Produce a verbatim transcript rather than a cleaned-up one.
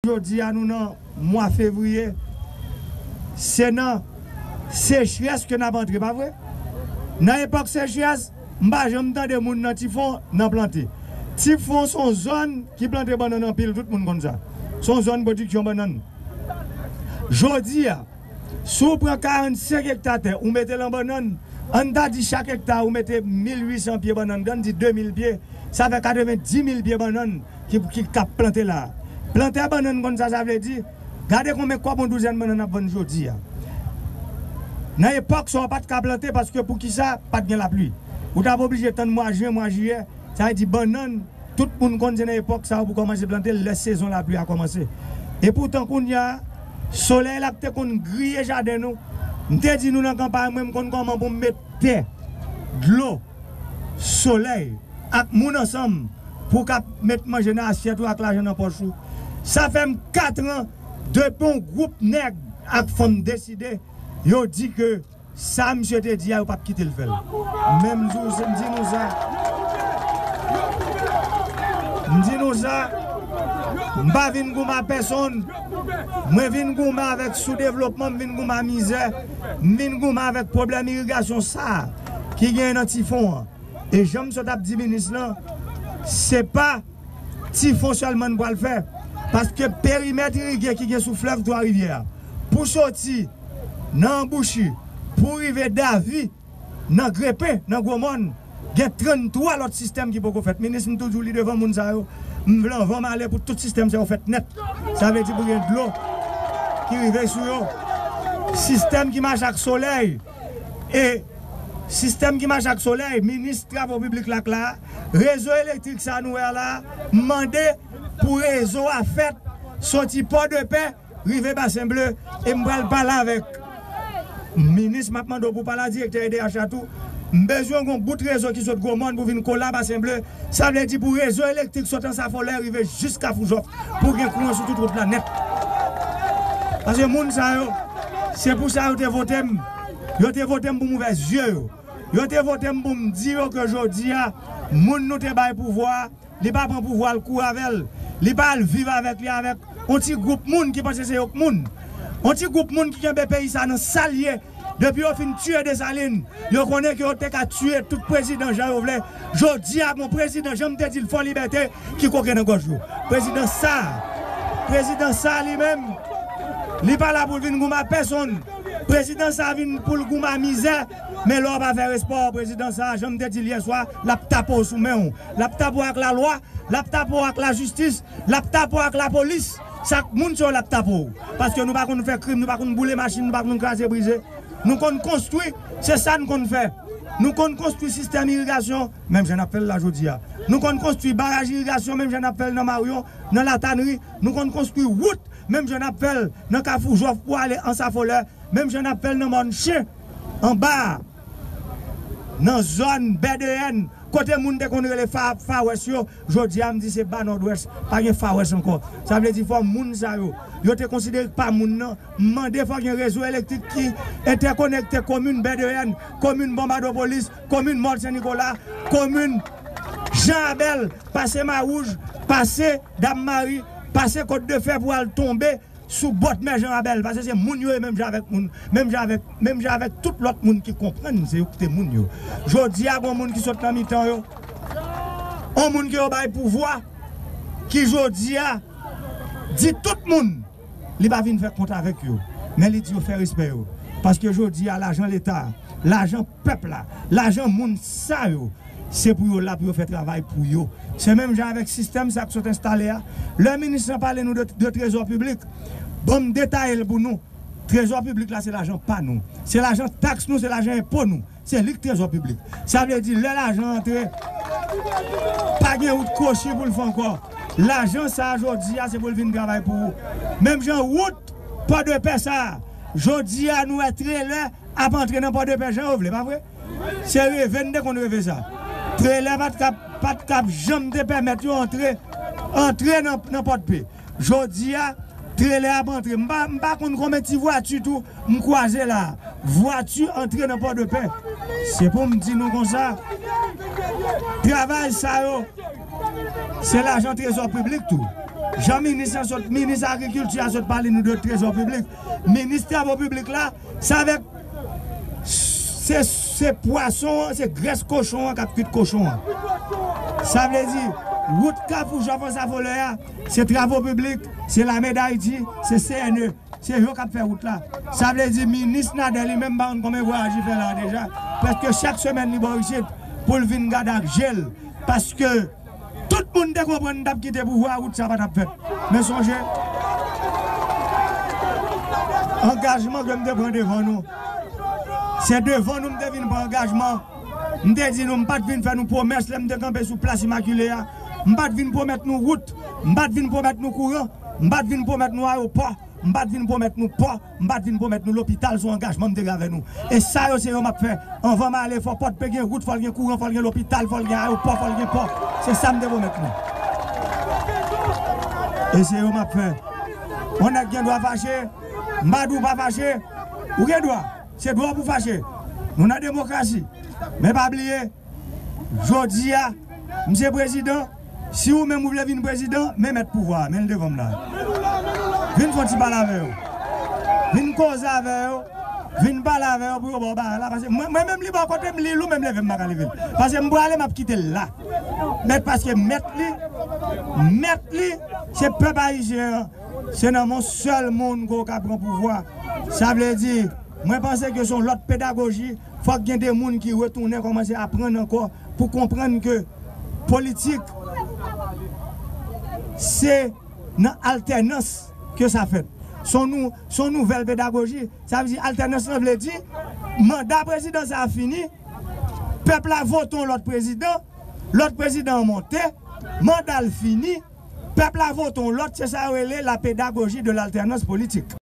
jodi a nou nan mwa fevriye, se nan sechrès ke n ap antre, pa vre? Nan epòk sechrès, m pa janm tande moun nan Tifon nan plante. Tifon se yon zòn ki plante bannann anpil, tout moun konn sa. Se yon zòn pwodiksyon bannann. Jodi a, si w pran karannsenk ekta tè, ou mete l an bannann, ann ta di chak ekta ou mete mil uit san pye bannann, ann di de mil pye, sa fè katrevenndis mil pye bannann ki, ki k ap plante la a. Plantè bannann konn sa sa vle di, gade konbyen kòb yon douzèn bannann ap vann jodi a. Nan epòk sa, w pa t ka plante paske poukisa? Pa t gen lapli. Ou t ap oblije tann mwa jen, mwa jiyè, sa vle di bannann, tout moun konn se nan epòk sa yo pou kòmanse plante l, lè sezon lapli a kòmanse. Epoutan kounye a, solèy la k te konn griye jaden nou, m te di nou nan kanpay mwen, m konn kòman pou m met tè, dlo, solèy ak moun ansanm pou w ka met manje nan asyèt ou ak lajan nan pòch ou. Sa fè m kat an depi yon gwoup nèg ak fanm deside, yo di ke sa misye te di a, yo p ap kite l fè l. Men m di w, m di nou sa, m di nou sa, m pa vin goumen a pèsonn. Mwen vin goumen avèk soudevlopman, m vin goumen a mizè, m vin goumen avèk pwoblèm irigasyon sa a ki genyen nan Tifon an. E jan m sot ap di minis lan, se pa Tifon sèlman n pral fè, paske perimèt irige ki gen sou flèv Twa Rivyè a, pou soti nan Anbouchi, pou rive Davi, nan Grepen, nan Gwomòn, gen tranntwa lòt sistèm ki poko fèt. Minis, m toujou li devan moun sa yo, m vle anvan m ale pou tout sistèm sa yo fèt nèt. Sa vle di pou gen dlo ki rive sou yo. Sistèm ki mache ak solèy. E sistèm ki mache ak solèy, minis travo piblik la k la, rezo elektrik sa nou wè a la, m mande pou rezo a fèt soti Pòdepè rive Basen Ble, e m pral pale avèk minis, m ap mande w pou pale a direktè E D H la tou. M bezwen yon bout rezo ki sot Gwomòn pou vin kole a Basen Ble. Sa vle di pou rezo elektrik sot Ansa Folè rive jis Kafou Jòf, pou gen kouran sou tout wout la nèt. Paske moun sa yo, se pou sa yo te vote m. Yo te vote m pou m ouvè zye yo. Yo te vote m pou m di yo ke jodi a, moun nou te bay pouvwa a, li pa pran pouvwa l kouri avè l. Li pa al viv avèk li avèk yon ti gwoup moun ki panse se yo k moun. Yon ti gwoup moun ki kenbe peyi sa nan sa l ye. Depi yo fin tiye Desalin, yo konnen ke yo te ka tiye tout prezidan jan yo vle. Jodi a, gon prezidan, jan m te di l, Fò Libète, ki koke nan gòj yo. Prezidan sa, prezidan sa li menm, li pa la pou l vin goumen a pèsonn. Prezidan sa vin pou l goumen a mizè, men lè w pa fè respè w, prezidan sa, jan m te di l yè swa, l ap tape w sou men w. L ap tape w ak lalwa, l ap tape w ak lajistis, l ap tape w ak lapolis. Sa k moun sa yo l ap tape w. Paske nou pa konn fè krim, nou pa konn boule machin, nou pa konn kraze brize. Nou konn konstwi, se sa n konn fè. Nou konn konstwi sistèm irigasyon, menm jan n ap fè l la jodi a. Nou konn konstwi baraj irigasyon, menm jan n ap fè l nan Maryon, nan Latanri. Nou konn konstwi wout, menm jan n ap fè l nan Kafou Jòf pou ale Ansa Folè, menm jan n ap fè l nan Mòn Chen, anba a, nan zòn Bè de N, kote moun te konn rele Fa-, Far West yo, jodi a m di se ba Nòdwès, pa gen Far West ankò. Sa vle di fò moun sa yo, yo te konsidere k pa moun nan, m mande fò gen rezo elektrik ki entèkonekte komin Bè de N, komin Bonbadopolis, komin Mòn Sen Nikola, komin Jan Abèl, pase Mawouj, pase Dam Mari, pase Kot de Fè pou al tonbe sou bòt mè Jan Abèl, paske se moun yo ye menm jan avèk moun, menm jan avèk, menm jan avèk tout lòt moun ki konprann se yo ki te moun yo. Jodi a, gon moun ki sot nan mitan yo, on moun ke yo bay pouvwa, ki jodi a di tout moun li pa vin fè kont avèk yo, men li di yo fè respè yo. Paske jodi a, lajan Leta, lajan pèp la, lajan moun sa yo, se pou yo la, pou yo fè travay pou yo. Se menm jan avèk sistèm sa k sot enstale a. Lè minis lan pale nou de, de trezò piblik, ban m detaye l pou nou. Trezò piblik la, se lajan pa nou. Se lajan taks nou, se lajan enpo nou. Se li k trezò piblik. Sa vle di, lè lajan antre, pa gen wout kwochi pou l fè ankò. Lajan sa a, jodi a, se pou l vin travay pou ou. Menm jan wout Pòdepè sa a, jodi a, nou wè trelè ap antre nan Pòdepè jan yo vle, pa vre? Se reve n te konn reve sa. Trelè pa t k ap, pa t k ap janm te pèmèt yo antre, antre nan, nan Pòdpe. Jodi a, trelè ap antre. M pa, m pa konn konbyen ti vwati tou m kwaze la. Vwati antre nan Pòdepè. Se pou m di nou konsa, travay sa yo, se lajan trezò piblik tou. Jan minis lan sot, minis agrikilti a sot pale nou de trezò piblik. Minis travo piblik la, se avèk, se, se pwason an, se grès kochon an k ap kwit kochon an. Sa vle di, wout Kafou Jean François Folè a, se travo piblik, se Lame Dayiti, se C N E. Se yo k ap fè wout la. Sa vle di minis Nader li menm pa konn konbyen vwayaj li fè la deja. Prèske chak semèn li bò isit pou l vin gade ak je l. Paske tout moun te konprann n t ap kite pouvwa a, wout sa pa t ap fèt. Men sonje, angajman ke m te pran devan nou, se devan nou m te vin pran angajman. M te di nou, m pa t vin fè nou pwomès lè m te kanpe sou plas Imakile a. M pa t vin pwomèt nou wout. M pa t vin pwomèt nou kouran. M pa t vin pwomèt nou ayewopò. M pa t vin pwomèt nou pò, m pa t vin pwomèt nou lopital, se yon angajman m te gen avè nou. E sa yo se yo m ap fè. Anvan m ale, fò Pòdpe gen wout, fò l gen kouran, fò l gen lopital, fò l gen ayewopò, fò l gen pò. Se sa m te pwomèt nou. E se yo m ap fè. Yon nèg gen dwa fache, m pa di w pa fache, ou gen dwa. Se dwa w pou fache. Nou nan demokrasi. Men pa bliye, jodi a, m se prezidan. Si ou menm ou vle vin prezidan, men mèt pouvwa a, men l devan m la. Vin fè yon ti pale avè yo. Vin koze avè yo. Vin pale avè yo pou yo ba w bagay la. Paske mwen, mwen menm li bò kote m, li lou, men m leve m pa ka leve l. Paske m prale, m ap kite l la. Mèt, paske mèt li, mèt li, se pèp ayisyen an. Se nan men yon sèl moun ke w ka pran pouvwa. Sa vle di, mwen panse ke se yon lòt pedagoji. Fòk gen de moun ki retounen kòmanse aprann ankò pou konprann ke politik, se nan altènans ke sa fèt. Se yon nou, se yon nouvèl pedagoji. Sa vle di altènans lan vle di manda prezidan sa a fini, pèp la vote yon lòt prezidan, lòt prezidan an monte, manda l fini, pèp la vote yon lòt, se sa yo rele la pédagogie de l'alternance politique.